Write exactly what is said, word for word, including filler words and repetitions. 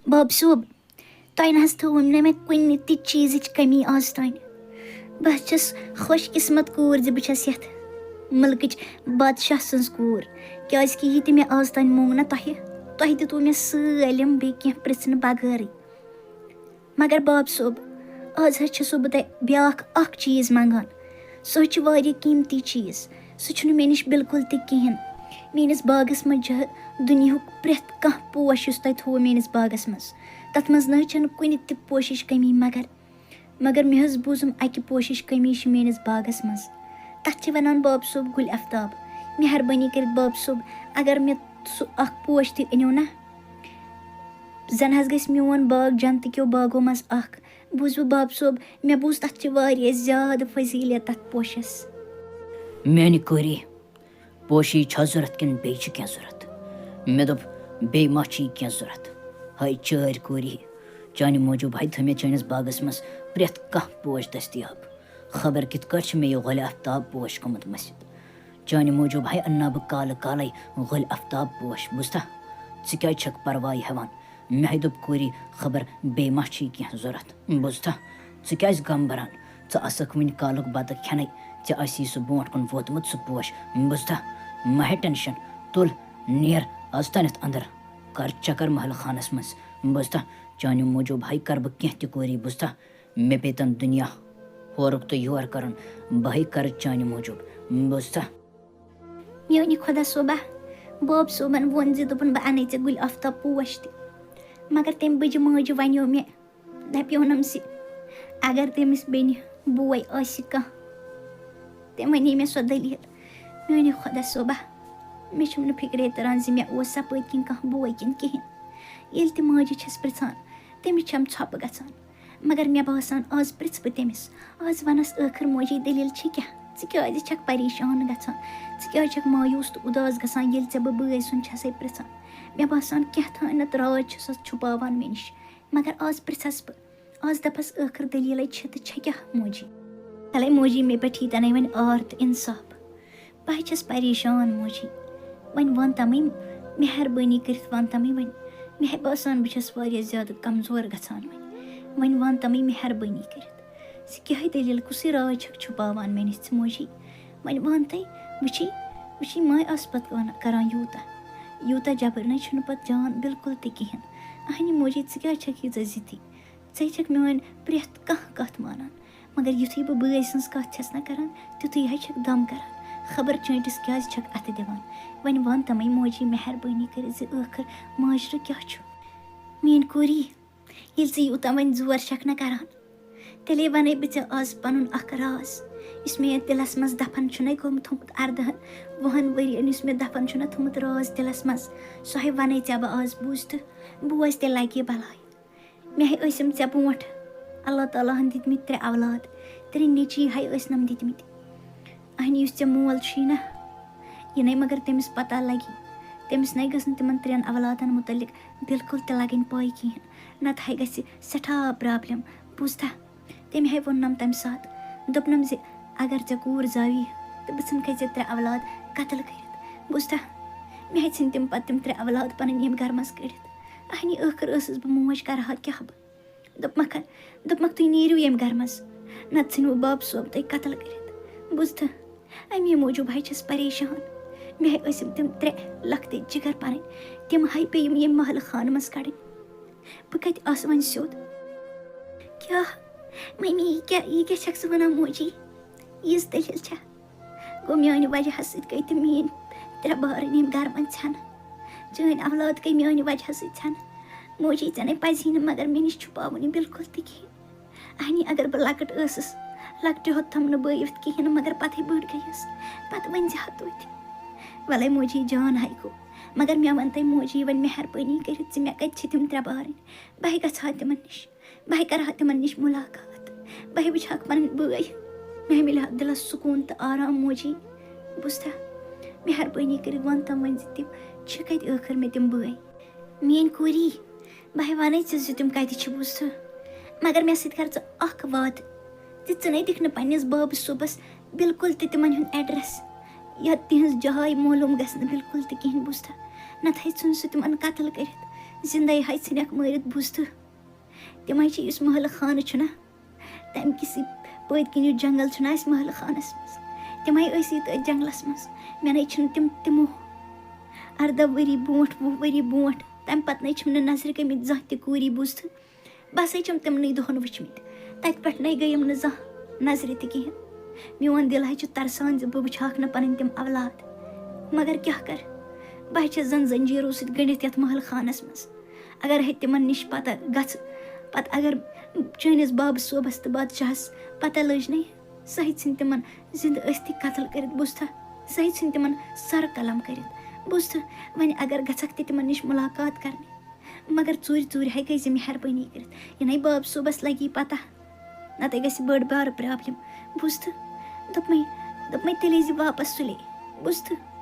باب صٲب، تۄہہِ نہ حظ تھٲوٕو نہٕ مےٚ کُنہِ تہِ چیٖزٕچ کٔمی آز تام۔ بہٕ حظ چھَس خۄش قٕسمت کوٗر زِ بہٕ چھَس یَتھ مُلکٕچ بادشاہ سٕنٛز کوٗر، کیٛازِکہِ یہِ تہِ مےٚ آز تام موٚنگ نہ تۄہہِ، تۄہہِ دیُتوُ مےٚ سٲلِم بیٚیہِ کینٛہہ پرٛژھنہٕ بغٲرٕے۔ مگر باب صٲب، آز حظ چھَسو بہٕ تۄہہِ بیٛاکھ اَکھ چیٖز منٛگان۔ سُہ حظ چھُ واریاہ قۭمتی چیٖز۔ سُہ چھُنہٕ مےٚ نِش بِلکُل تہِ کِہیٖنۍ۔ میٛٲنِس باغَس منٛز چھِ دُنیاہُک پرٛٮ۪تھ کانٛہہ پوش یُس تۄہہِ تھوٚوُ میٛٲنِس باغَس منٛز۔ تَتھ منٛز نہ حظ چھَنہٕ کُنہِ تہِ پوشِچ کٔمی، مگر، مگر مےٚ حظ بوٗزُم اَکہِ پوشِچ کٔمی چھِ میٛٲنِس باغَس منٛز۔ تَتھ چھِ وَنان باب صٲب گُلِ افتاب۔ مہربٲنی کٔرِتھ باب صٲب، اگر مےٚ سُہ اَکھ پوش تہِ أنِو نہ، زَن حظ گژھِ میون باغ جنتہٕ کیو باغو منٛز اَکھ۔ بوٗزوٕ باب صٲب، مےٚ بوٗز تَتھ چھِ واریاہ زیادٕ فضیٖلت تَتھ پوشَس۔ میٛانہِ کوٗری، پوشی چھا ضوٚرَتھ کِنہٕ بیٚیہِ چھِ کینٛہہ ضوٚرَتھ؟ مےٚ دوٚپ، بیٚیہِ ما چھِ کینٛہہ ضوٚرَتھ؟ ہاے چٲرۍ کوٗری، چانہِ موٗجوٗب ہاے تھٲے مےٚ چٲنِس باغَس منٛز پرٛٮ۪تھ کانٛہہ پوش دٔستیاب۔ خبر کِتھ کٲٹھۍ چھِ مےٚ یہِ گۄلہِ آفتاب پوش گوٚمُت مٔسِتھ۔ چانہِ موٗجوٗب ہاے اَنناو بہٕ کالہٕ کالَے گۄلہِ آفتاب پوش۔ بوٗزتھا، ژٕ کیٛازِ چھَکھ پَرواے ہٮ۪وان؟ مےٚ ہاے دوٚپ، کوٗری، خبر بیٚیہِ ما چھِی کینٛہہ ضوٚرَتھ؟ بوٗزتھا، ژٕ کیٛازِ غم بَران؟ ژٕ آسَکھ وٕنہِ کالُک بَتہٕ کھٮ۪نَے، ژےٚ آسی سُہ برونٛٹھ کُن ووتمُت سُہ پوش۔ بوٗزتھا، مہ ہےٚ ٹٮ۪نشَن، تُل، نیر آز تانٮ۪تھ اَندَر، کَر چَکَر محلہٕ خانَس منٛز۔ بوٗزتھا، چانہِ موٗجوٗب ہاے کَرٕ بہٕ کینٛہہ تہِ، کوٗری۔ بوٗزتھا، مےٚ پیٚیہِ تَن دُنیا ہورُک تہٕ یور کَرُن، بہٕ ہاے کَرٕ چانہِ موٗجوٗب۔ بوٗزتھا؟ میٛانہِ خۄدا صٲبہ، باب صٲبَن ووٚن زِ دوٚپُن، بہٕ اَنَے ژےٚ گُلہِ آفتاب پوش تہِ۔ مگر تٔمۍ بٕجہِ ماجہِ وَنیو مےٚ، دَپیونَم زِ اگر تٔمِس بیٚنہِ بوے آسہِ کانٛہہ، تٔمۍ وَنے مےٚ سۄ دٔلیٖل۔ میٛانہِ خۄدا صٲبہ، مےٚ چھُم نہٕ فِکرے تَران زِ مےٚ اوس سا پٔتۍ کِنۍ کانٛہہ بوے کِنہٕ کِہیٖنۍ۔ ییٚلہِ تہِ ماجہِ چھَس پِرٛژھان، تٔمِس چھَم ژھۄپہٕ گژھان۔ مگر مےٚ باسان، آز پِرٛژھٕ بہٕ تٔمِس، آز وَنَس، ٲخٕر موجی، دٔلیٖل چھِ کیٛاہ؟ ژٕ کیٛازِ چھَکھ پریشان گژھان؟ ژٕ کیٛازِ چھَکھ مایوٗس تہٕ اُداس گژھان، ییٚلہِ ژےٚ بہٕ بٲے سُنٛد چھَسَے پِرٛژھان؟ مےٚ باسان، کینٛہہ تام نَتہٕ راز چھُ سۄ چھُپاوان مےٚ نِش۔ مگر آز پِرٛژھَس بہٕ، آز دَپَس، ٲخٕر دٔلیٖلَے چھِ تہٕ چھےٚ کیٛاہ موجی؟ تَلَے موجی، مےٚ پٮ۪ٹھ یی تَنَے وۄنۍ عار تہٕ اِنصاف۔ بہٕ ہے چھَس پریشان موجی۔ وۄنۍ وَن تَمٕے، مہربٲنی کٔرِتھ وَن تَمٕے وۄنۍ۔ مےٚ ہے باسان، بہٕ چھَس واریاہ زیادٕ کمزور گژھان وۄنۍ۔ وۄنۍ وَن تَمٕے مہربٲنی کٔرِتھ، ژٕ کیٛاہ دٔلیٖل، کُسٕے راز چھَکھ چھُپاوان مےٚ نِش ژٕ موجی؟ وۄنۍ وَن تَے، وٕچھی، وٕچھی ماے آسہٕ پَتہٕ وَن-، کَران یوٗتاہ، یوٗتاہ جبر نَے چھُنہٕ پَتہٕ جان بِلکُل تہِ کِہیٖنۍ۔ اَہنہِ موجی، ژٕ کیٛازِ چھَکھ ییٖژاہ ضِدی؟ ژے چھَکھ میٛٲنۍ پرٛٮ۪تھ کانٛہہ کَتھ مانان، مگر یُتھُے بہٕ بٲے سٕنٛز کَتھ چھَس نہ کَران، تیُتھُے ہے چھَکھ دَم کَران۔ خبر چٲنٛٹِس کیٛازِ چھَکھ اَتھٕ دِوان؟ وۄنۍ وَن تَمَے موجی مہربٲنی کٔرِتھ زِ ٲخٕر ماجرٕ کیٛاہ چھُ؟ میٛٲنۍ کوٗری، ییٚلہِ ژٕ یوٗتاہ وۄنۍ زور چھَکھ نہ کَران، تیٚلے وَنَے بہٕ ژےٚ آز پَنُن اَکھ راز، یُس مےٚ یَتھ دِلَس منٛز دَفن چھُنَے گوٚمُت تھوٚمُت اَردَہَن وُہَن ؤرِیَن، یُس مےٚ دَفن چھُنہ تھوٚمُت راز دِلَس منٛز، سُہ ہے وَنَے ژےٚ بہٕ آز۔ بوٗز تہٕ بوز، تیٚلہِ لَگہِ یہِ بَلاے۔ مےٚ ہے ٲسِم ژےٚ برونٛٹھ اللہ تعالیٰ ہَن دِتمٕتۍ ترٛےٚ اولاد، ترٛےٚ نیٚچی ہے ٲسنَم دِتمٕتۍ۔ اہنہِ یُس ژےٚ مول چھُے نہ، یہِ نے مگر تٔمِس پتہ لگی، تٔمِس نے گٔژھ نہٕ تِمن ترٛٮ۪ن اولادن مُتعلق بالکل تہِ لگٕنۍ پاے کِہیٖنۍ، نتہٕ ہے گژھِ سٮ۪ٹھاہ problem۔ بوٗزتھا؟ تٔمۍ ہے ووٚننم تمہِ ساتہٕ، دوٚپنم زِ اگر ژےٚ کوٗر زاوی تہٕ بہٕ ژھٕنکھے ژےٚ ترٛےٚ اولاد قتل کٔرِتھ۔ بوٗزتھا؟ مےٚ ہے ژھٕنۍ تِم پتہٕ تِم ترٛےٚ اولاد پنٕنۍ ییٚمہِ گرٕ منٛز کٔڑِتھ۔ اہنہِ ٲخٕر ٲسٕس بہٕ موج، کرٕ ہا کیٛاہ بہٕ؟ دوٚپمَکھ، دوٚپمَکھ، "تُہۍ نیٖرِو ییٚمہِ گَرٕ منٛز، نَتہٕ ژھٕنِو باب صٲب تۄہہِ قتل کٔرِتھ۔" بوٗزتھٕ؟ اَمی موٗجوٗب ہے چھَس پریشان۔ مےٚ ہے ٲسِم تِم ترٛےٚ لۄکٹہِ جِگر پَنٕنۍ، تِم ہے پیٚیِم ییٚمہِ محلہٕ خانہٕ منٛز کَڑٕنۍ۔ بہٕ کَتہِ آسہٕ وۄنۍ سیوٚد؟ کیٛاہ؟ مٔمی، یہِ کیٛاہ، یہِ کیٛاہ چھَکھ ژٕ وَنان موجی؟ یِژھ دٔلیٖل چھےٚ؟ گوٚو میٛانہِ وجہہ سۭتۍ گٔے تِم میٛٲنۍ ترٛےٚ بارٕنۍ ییٚمہِ گرٕ منٛز ژھٮ۪نہٕ۔ چٲنۍ اولاد گٔے میٛانہِ وجہہ سۭتۍ ژھٮ۪نہٕ۔ موجی، ژےٚ نے پزی نہٕ مگر مےٚ نِش چھُپاوُن یہِ بالکل تہِ کِہیٖنۍ۔ اہنی، اگر بہٕ لۄکٕٹ ٲسٕس، لۄکٹہِ ہوٚت تھَم نہٕ بٲیِتھ کِہیٖنۍ نہٕ، مگر پتہٕ ہے بٔڑ گٔیَس، پتہٕ ؤنۍ زِ ہا توتہِ۔ وَلَے موجی جان ہاے گوٚو، مگر مےٚ وَن تَے موجی وۄنۍ مہربٲنی کٔرِتھ زِ مےٚ کَتہِ چھِ تِم ترٛےٚ بارٕنۍ؟ بہٕ ہے گژھٕ ہا تِمَن نِش۔ بہٕ ہے کرٕ ہا تِمن نِش مُلاقات۔ بہٕ ہے وٕچھِ ہاکھ پنٕنۍ بٲے۔ مےٚ ہے مِلہِ ہا دِلس سکوٗن تہٕ آرام موجی۔ بوٗزتھا؟ مہربٲنی کٔرِتھ وَن تم وۄنۍ زِ تِم چھِ کَتہِ ٲخٕر مےٚ تِم بٲے۔ میٛٲنۍ کوٗری، بہٕ ہے وَنَے ژےٚ زِ تِم کَتہِ چھِ، بوٗزتھٕ؟ مگر مےٚ سۭتۍ کر ژٕ اکھ وعدٕ زِ ژٕ نے دِکھ نہٕ پننِس بابہٕ صٲبس بالکل تہِ تِمن ہُنٛد address یا تِہنٛز جاے معلوٗم گژھِ نہٕ بالکل تہِ کِہیٖنۍ، بوٗزتھا؟ نتہٕ ہے ژھُن سُہ تِمن قتل کٔرِتھ۔ زِندَے ہَے ژھٕنٮ۪کھ مٲرِتھ، بوٗزتھٕ؟ تِمَے چھِ، یُس محلہٕ خانہٕ چھُنہ، تَمہِ کِس یہِ پٔتۍ کِنۍ یُس جنٛگل چھُنہ اَسہِ محلہٕ خانَس منٛز، تِمَے ٲسی تٔتھۍ جنٛگلَس منٛز۔ مےٚ نَے چھِنہٕ تِم تِمو اَرداہ ؤری برونٛٹھ، وُہ ؤری برونٛٹھ، تَمہِ پَتہٕ نَے چھِم نہٕ نظرِ گٔمٕتۍ زانٛہہ تہِ کوٗری، بوٗزتھٕ؟ بہٕ ہسا چھَم تِمنٕے دۄہَن وٕچھمٕتۍ۔ تَتہِ پٮ۪ٹھ نَے گٔیم نہٕ زانٛہہ نظرِ تہِ کِہیٖنۍ۔ میون دِل ہَے چھُ ترسان زِ بہٕ وٕچھِ ہاکھ نہٕ پَنٕنۍ تِم اولاد۔ مگر کیٛاہ کَرٕ؟ بہٕ ہَے چھَس زَن زنجیٖرو سۭتۍ گٔنٛڈِتھ یَتھ محلہٕ خانَس منٛز۔ اگر ہے تِمَن نِش پَتہ گژھٕ، پَتہٕ اگر چٲنِس بابہٕ صٲبَس تہٕ بادشاہَس پَتہ لٔج نَے، سُہ ہے ژھٕنہِ تِمَن زِندٕ ٲسۍتھٕے قتل کٔرِتھ، بوٗزتھا؟ سُہ ہے ژھٕنہِ تِمَن سَر قلم کٔرِتھ، بوٗزتھٕ؟ وۄنۍ اگر گژھکھ تہِ تِمَن نِش مُلاقات کَرنہِ، مگر ژوٗرِ ژوٗرِ ہے گٔے زِ مہربٲنی کٔرِتھ، یہِ نَے باب صٲبَس لَگی پَتہ، نَتہٕ گژھِ بٔڑ بارٕ پرٛابلِم، بوٗزتھٕ؟ دوٚپمَے، دوٚپمَے، تیٚلے زِ واپَس سُلے، بوٗزتھٕ؟